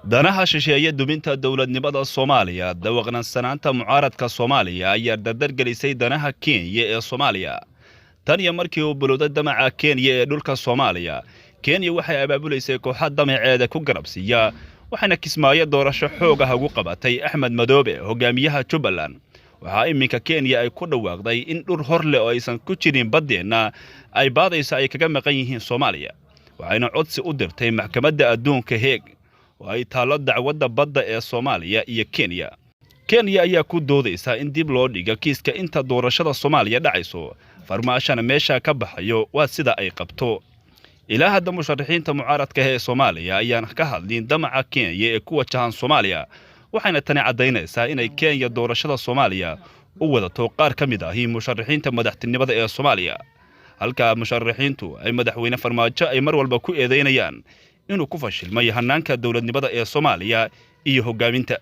Danaha shisheeye, duminta dowladnimada Soomaaliya, dawaqnansanaanta mucaaradka Soomaaliya ayaa dardargelisay danaha Kenya ee Soomaaliya. Tan iyo markii uu bilowday damaca Kenya ee dhulka Soomaaliya, Kenya waxay abaabulaysay kooxa damaceeda ku garabsiiya, waxayna Kismaayo doorasho xoog ah ugu qabatay Axmed Madoobe, hogaamiyaha Jubbaland. Waxaa iminka Kenya ay ku dhawaaqday in dhul hor leh oo aysan ku jirin baddeenna ay baadayso ay kaga maqan yihiin Soomaaliya, waxayna codsi u dirtay Maxkamadda Adduunka Heeg oo ay taallo dacwadda badda ee Soomaaliya iyo Kenya. Kenya ayaa ku doodaysa in dib loo dhigo kiiska inta doorashada Soomaaliya dhacayso, Farmaashana meesha ka baxayo, waa sida ay qabto. Ilaa hadda musharaxiinta mucaaradka ee Soomaaliya ayaan ka hadlin damaca Kenya ee ku wajahan Soomaaliya, waxayna tani caddaynaysaa inay Kenya doorashada Soomaaliya u wadato qaar ka mid ahi musharaxiinta madaxtinimada ee Soomaaliya, halka musharaxiintu ay Madaxweyne Farmaajo ay mar walba ku eedaynayaan inuu ku fashilmay hanaanka dowladnimada ee Soomaaliya iyo hoggaaminta.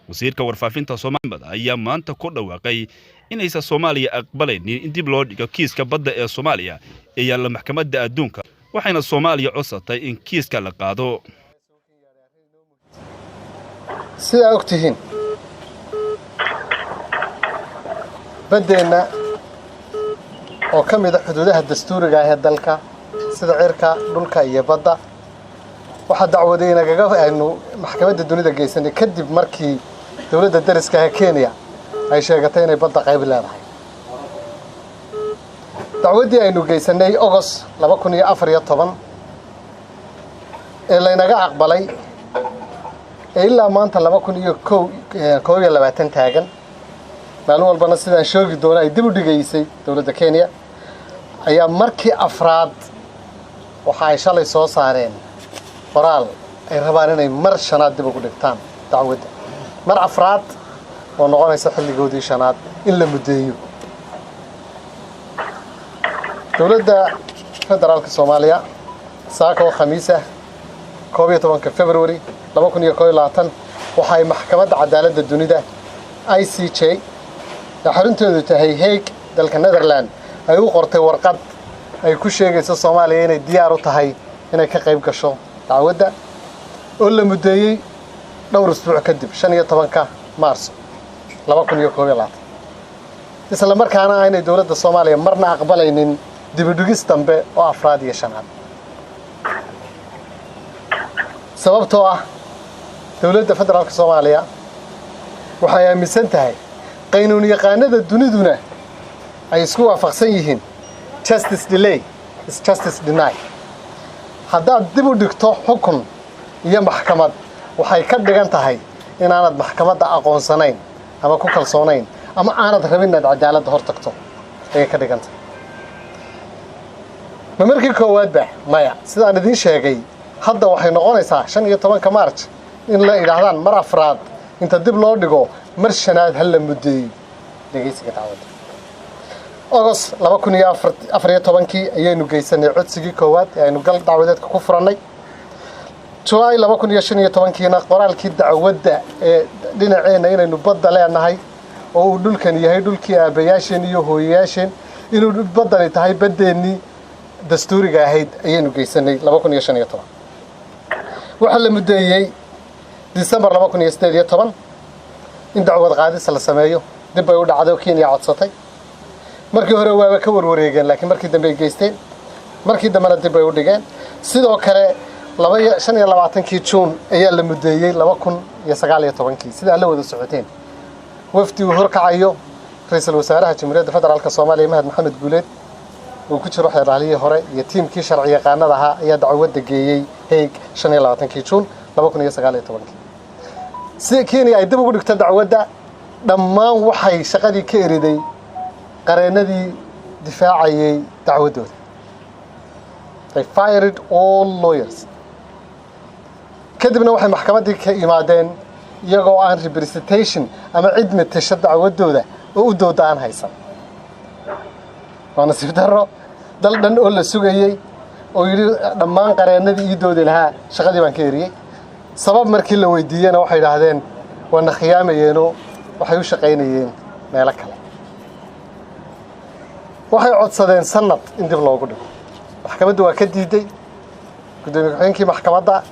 Wasiirka warfaafinta Soomaalida ayaa maanta ku dhawaaqay inaysan Soomaaliya aqbalaynin in dib loo dhigo kiiska badda ee Soomaaliya ee yaalla Maxkamadda Adduunka, waxayna Soomaaliya codsatay in kiiska la qaado. Sidaa og tihiin, baddeenna oo ka mid a xuduudaha dastuuriga ah ee dalka, sida cirka, dhulka iyo badda, waxaa dacwaday inagaga aynu maxkamadda dunida geysanay kadib markii dowladda dariska ah ee Kenya ay sheegatay inay badda qayb leedahay. Dacwaddii aynu geysanay Ogost 2014 ee laynaga aqbalay ee ilaa maanta 2021 taagan, maalin walbana sidaan sheegi doono ay dib u dhigaysay dowladda Kenya, ayaa markii afraad waxa ay shalay soo saareen qoraal ay rabaan inay mar shanaad dib ugu dhigtaan dacwadda, mar afraad oo noqonaysa xilligoodii shanaad in la muddeeyo. Dowladda Federaalka Soomaaliya saaka oo Khamiis ah, 11-ka February 2021, waxa ay Maxkamadda Cadaaladda Dunida, ICJ, ee xarunteedu tahay Hague, dalka Netherland, ay u qortay warqad ay ku sheegayso Soomaaliya inay diyaar u tahay inay ka qayb gasho dacwadda oo la muddeeyey dhowr usbuuc kadib, 15-ka Maarso 2021, isla markaana aynay dowladda Soomaaliya marna aqbalaynin dibudhigis dambe oo afraad iyo shanaad, sababtoo ah dowladda Federaalka Soomaaliya waxay aaminsan tahay, qaynuun yaqaanada duniduna ay isku waafaqsan yihiin, justice delay is justice deny. Haddaad dib u dhigto xukun iyo maxkamad, waxay ka dhigan tahay inaanad maxkamadda aqoonsanayn ama ku kalsoonayn ama aanad rabin inaad cadaaladda hor tagto ayay ka dhigan tahay. Ma markii koowaadba? Maya. Sidaan idiin sheegay, hadda waxay noqonaysaa 15-ka March in la idhaahdaan mar afraad inta dib loo dhigo, mar shanaad ha la muddeeyo dhegaysiga dacwadda. Ogost 2014-kii ayaynu geysanay codsigii koowaad ee aynu gal dacwadeedka ku furannay. July 2015-kiina qoraalkii dacwadda ee dhinaceenna inaynu badda leenahay oo uu dhulkan yahay dhulkii aabbayaasheen iyo hooyayaasheen, inuu baddani tahay baddeenii dastuuriga ahayd, ayaynu geysanay 2015. Waxaa la muddeeyey December 2018 in dacwad qaadis la sameeyo. Dib bay u dhacday oo Kenya codsatay. Markii hore waaba ka warwareegeen, laakiin markii dambe ay geysteen, markii dambena dib bay u dhigeen. Sidoo kale 25-kii Juun ayaa la muddeeyey 2019-kii. Sidaa la wada socoteen, wafdi uu horkacayo Ra-iisul Wasaaraha Jamhuuriyadda Federaalka Soomaaliya, Mahad Maxamed Guuleed, uu ku jiro xeeraalihii hore iyo tiimkii sharci yaqaanada ahaa, ayaa dacwadda geeyey Hague 25-kii Juun 2019-kii. Si Kenya ay dib ugu dhigto dacwadda, dhammaan waxay shaqadii ka eriday qareennadii difaacayay dacwaddooda. They fired all lawyers. Kadibna waxay maxkamaddii ka imaadeen iyagoo aan representation ama cid matasho dacwaddooda oo u dooda aan haysan. Waa nasiib darro dal dhan oo la sugayey oo yidhi dhammaan qareennadii ii doodi lahaa shaqadii baan ka eriyey. Sabab markii la weydiiyena, waxay idhaahdeen waana khiyaamayeenoo waxay u shaqaynayeen meelo kale. Waxay codsadeen sanad in dib loogu dhigo. Maxkamaddu waa ka diiday. Guddoomiye ku-xigeenkii maxkamadda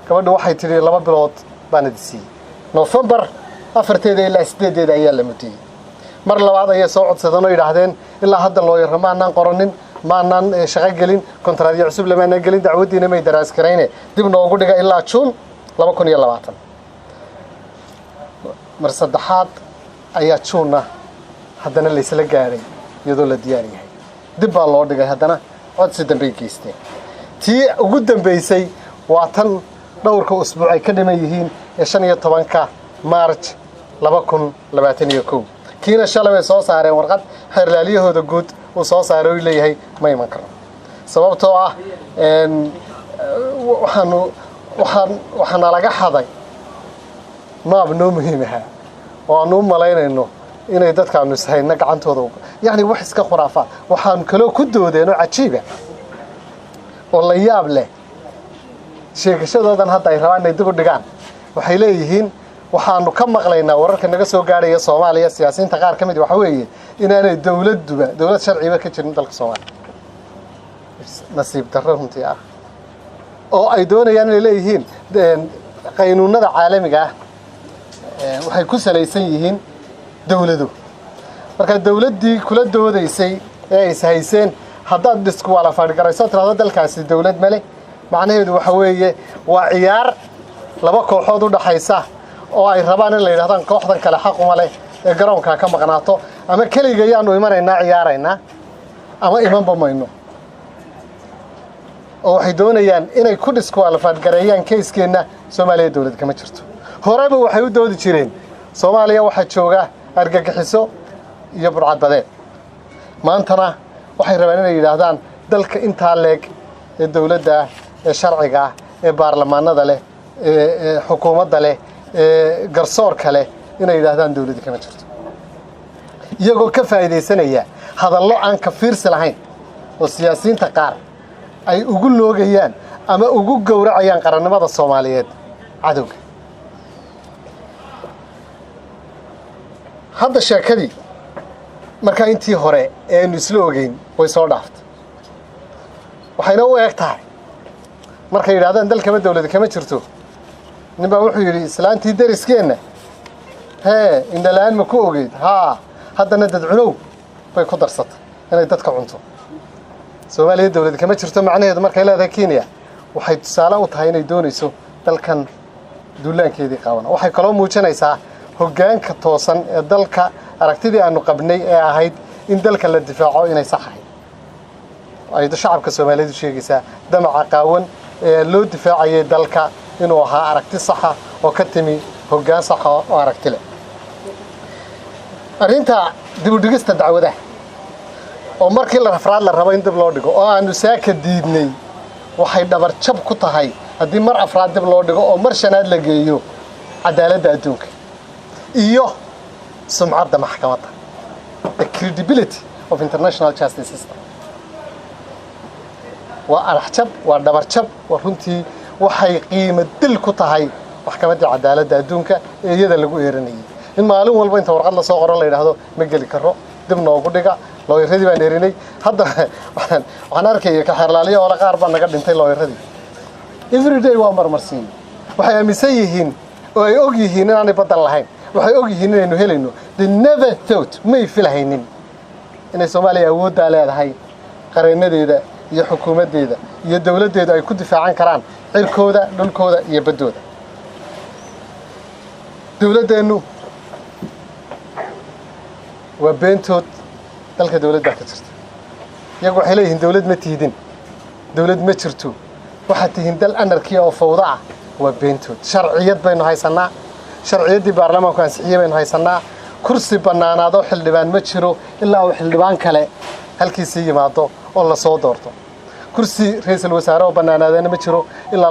Gabadha waxay tidhi 2 bilood baan idi siiyey. Nofembar 4-teeda ilaa 8-deeda ayaa la muddeeyey. Mar labaad ayay soo codsadeen oo yidhaahdeen ilaa hadda looyaro maanaan qoranin, maanaan shaqo gelin, kontraadyo cusub lamaanaan gelin, dacwaddiina may daraas karayne, dib noogu dhiga ilaa Juun 2020. Mar saddexaad ayaa Juunna haddana laysla gaadhay iyadoo la diyaar yahay. Dib baa loo dhigay haddana, codsi dambey geysteen. Tii ugu dambaysay waa tan dhowrka usbuuc ay ka dhiman yihiin ee 15-ka March 2021. Kiina shalay bay soo saareen warqad xeerlaaliyahooda guud uu soo saaray oo leeyahay ma iman karo, sababtoo ah waxaanu waxaan waxaana laga xaday maab noo muhiim ahaa oo aanu u malaynayno inay dadkaanu ishayna gacantooda, yacni wax iska khuraafaad. Waxaanu kaloo ku doodeen oo cajiiba oo la yaab leh sheegashadoodan hadda ay rabaan inay dib u dhigaan. Waxay leeyihiin waxaanu ka maqlaynaa wararka naga soo gaadhaya Soomaaliya, siyaasiyiinta qaar ka mid waxa weeye inaanay dowladduba dowlad sharciba ka jirin dalka Soomaaliya. Nasiib darro runtii ah oo ay doonayaan inay leeyihiin qaynuunada caalamiga ah waxay ku salaysan yihiin dowlado. Marka dowladdii kula doodaysay ee ay ishayseen haddaad disqualified garayso, tirahdo dalkaasi dowlad male, macnaheedu waxa weeye waa ciyaar laba kooxood u dhaxaysa oo ay rabaan in la yidhahdaan kooxdan kale xaquma leh ee garoonkaa ka maqnaato, ama keliga yaanu imanaynaa ciyaaraynaa ama imanba mayno. Oo waxay doonayaan inay ku disqualified gareeyaan case-keenna Soomaaliya dowlad kama jirto. Horeba waxay u doodi jireen Soomaaliya waxaa jooga argagixiso iyo burcadbadeed. Maantana waxay rabaan inay yidhaahdaan dalka intaa leeg ee dowladda ee sharciga ah ee baarlamaanada leh ee xukuumadda leh ee garsoorka leh inay yidhaahdaan dowladda kama jirto, iyagoo ka faa'iidaysanaya hadallo aan ka fiirsi lahayn oo siyaasiyiinta qaar ay ugu loogayaan ama ugu gowracayaan qarannimada Soomaaliyeed cadowga. Hadda sheekadii markaa intii hore ee aynu isla ogeyn way soo dhaaftay. Waxayna u eg tahay markay yidhahdaan dalkaba dowlad kama jirto. Nin baa wuxuu yidhi islaantii deriskeenna hee indhala-aan ma ku ogeyd? Haa, haddana dadcunow bay ku darsatay inay dadka cunto. Soomaaliya dowlad kama jirto macnaheedu markay leedahay Kenya, waxay tusaale u tahay inay doonayso dalkan duulaankeedii qaawana. Waxay kaloo muujinaysaa hoggaanka toosan ee dalka, aragtidii aanu qabnay ee ahayd in dalka la difaaco inay sax ahayd ay shacabka Soomaaliyeed u sheegaysaa. Damaca qaawan ee loo difaacayay dalka inuu ahaa aragti saxa oo ka timi hoggaan saxa oo aragti leh. Arrinta dib u dhigista dacwadaha oo markii la afraad la rabo in dib loo dhigo oo aanu saaka diidnay, waxay dhabar jab ku tahay haddii mar afraad dib loo dhigo oo mar shanaad la geeyo cadaaladda adduunka iyo sumcadda maxkamadda, the credibility of international justice system. Waa araxjab, waa dhabarjab, waa runtii waxay qiimo dil ku tahay maxkamaddii cadaaladda adduunka ee iyada lagu eeranayay in maalin walba inta warqad lasoo qoro la yidhaahdo ma geli karo, dib noogu dhiga. Looyaradii baan erinay. Hadda waxaan arkaya ka xeerlaaliyo ole qaar baa naga dhintay looyaradii. Everyday waa marmarsiin. Waxay aaminsan yihiin oo ay og yihiin inaanay baddan lahayn. Waxay og yihiin inaynu helayno. They never thought, may filhaynin inay Soomaaliya awooddaa leedahay, qareenadeeda iyo xukuumaddeeda iyo dowladdeedu ay ku difaacan karaan cirkooda, dhulkooda iyo baddooda. Dowladdeennu waa beentood. Dalka dowlad baa ka jirta. Iyagu waxay leeyihiin dowlad ma tiidin, dowlad ma jirto, waxaad tihiin dal anarchy oo fawdo ah. Waa beentood. Sharciyad baynu haysannaa, sharciyaddii baarlamaanku ansixiyey baynu haysannaa. Kursi bannaanaado xildhibaan ma jiro ilaa uu xildhibaan kale halkiisii yimaado oo lasoo doorto. Kursi ra-iisul wasaare oo bannaanaadana ma jiro ilaa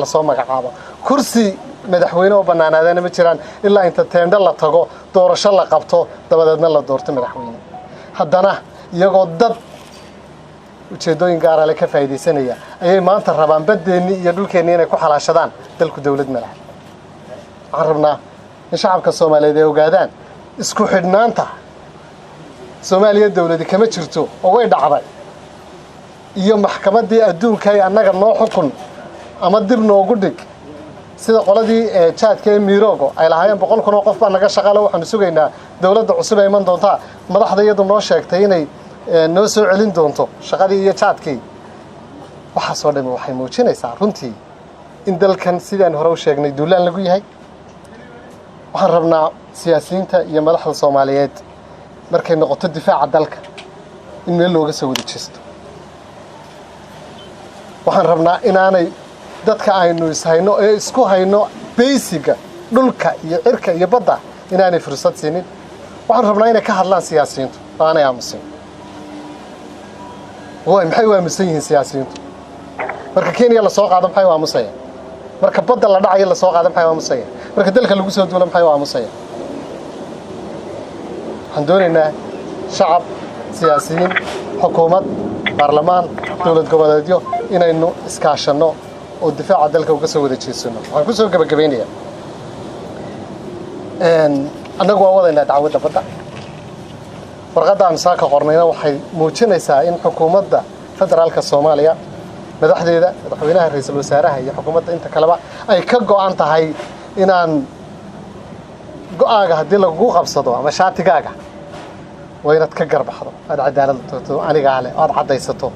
lasoo magacaabo. Kursi madaxweyne oo bannaanaadana ma jiraan ilaa inta teendho la tago, doorasho la qabto, dabadeedna la doorto madaxweyne. Haddana iyagoo dad ujeeddooyin gaara le ka faa'iidaysanaya ayay maanta rabaan baddeenni iyo dhulkeennii inay ku xalaashadaan. Dalku dowlad ma laha. Waxaan rabnaa in shacabka Soomaaliyeed ay ogaadaan isku xidhnaanta Soomaaliya dowladi kama jirto oo way dhacday iyo maxkamaddii adduunka ay annaga noo xukun ama dib noogu dhig. Sida qoladii jaadka ee Mirogo ay lahaayeen, 100,000 oo qof baa naga shaqaale, waxaanu sugaynaa dowladda cusub ee iman doontaa. Madaxda iyadu noo sheegtay inay noo soo celin doonto shaqadii iyo jaadkii. Waxaasoo dhami waxay muujinaysaa runtii in dalkan, sidaan hore u sheegnay, duulaan lagu yahay. Waxaan rabnaa siyaasiyiinta iyo madaxda Soomaaliyeed, markay noqoto difaaca dalka, in meel looga soo wada jeesto. Waxaan rabnaa inaanay dadka aynu ishayno ee isku hayno basic-ga dhulka iyo cirka iyo badda inaanay fursad siinin. Waxaan rabnaa inay ka hadlaan siyaasiyiintu oo aanay aamusin. Way maxay u aamusan yihiin siyaasiyiintu? Marka Kenya lasoo qaado, maxay u aamusayaan? Marka badda la dhacayo lasoo qaado, maxay u aamusayaan? Marka dalka lagu soo duulo, maxay u aamusayaan? Waxaan doonaynaa shacab, siyaasiyiin, xukuumad, baarlamaan, dowlad goboleedyo inaynu iskaashanno oo difaaca dalka uga soo wada jeesano. Waxaan ku soo gebagabaynayaa, annagu waan wadaynaa dacwadda badda. Warqadda aanu saaka qornayna waxay muujinaysaa in xukuumadda federaalka Soomaaliya, madaxdeeda, madaxweynaha, ra-iisul wasaaraha iyo xukuumadda inta kaleba, ay ka go'an tahay inaan go'aaga haddii lagugu qabsado ama shaatigaaga, waa inaad ka garbaxdo, aad cadaalad doonto, anigaa leh, aad caddaysato.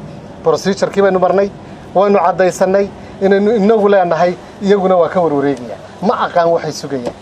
Procedure-kii baynu marnay, waynu caddaysanay inaynu inagu leenahay. Iyaguna waa ka warwareegayaan. Ma aqaan waxay sugayaan.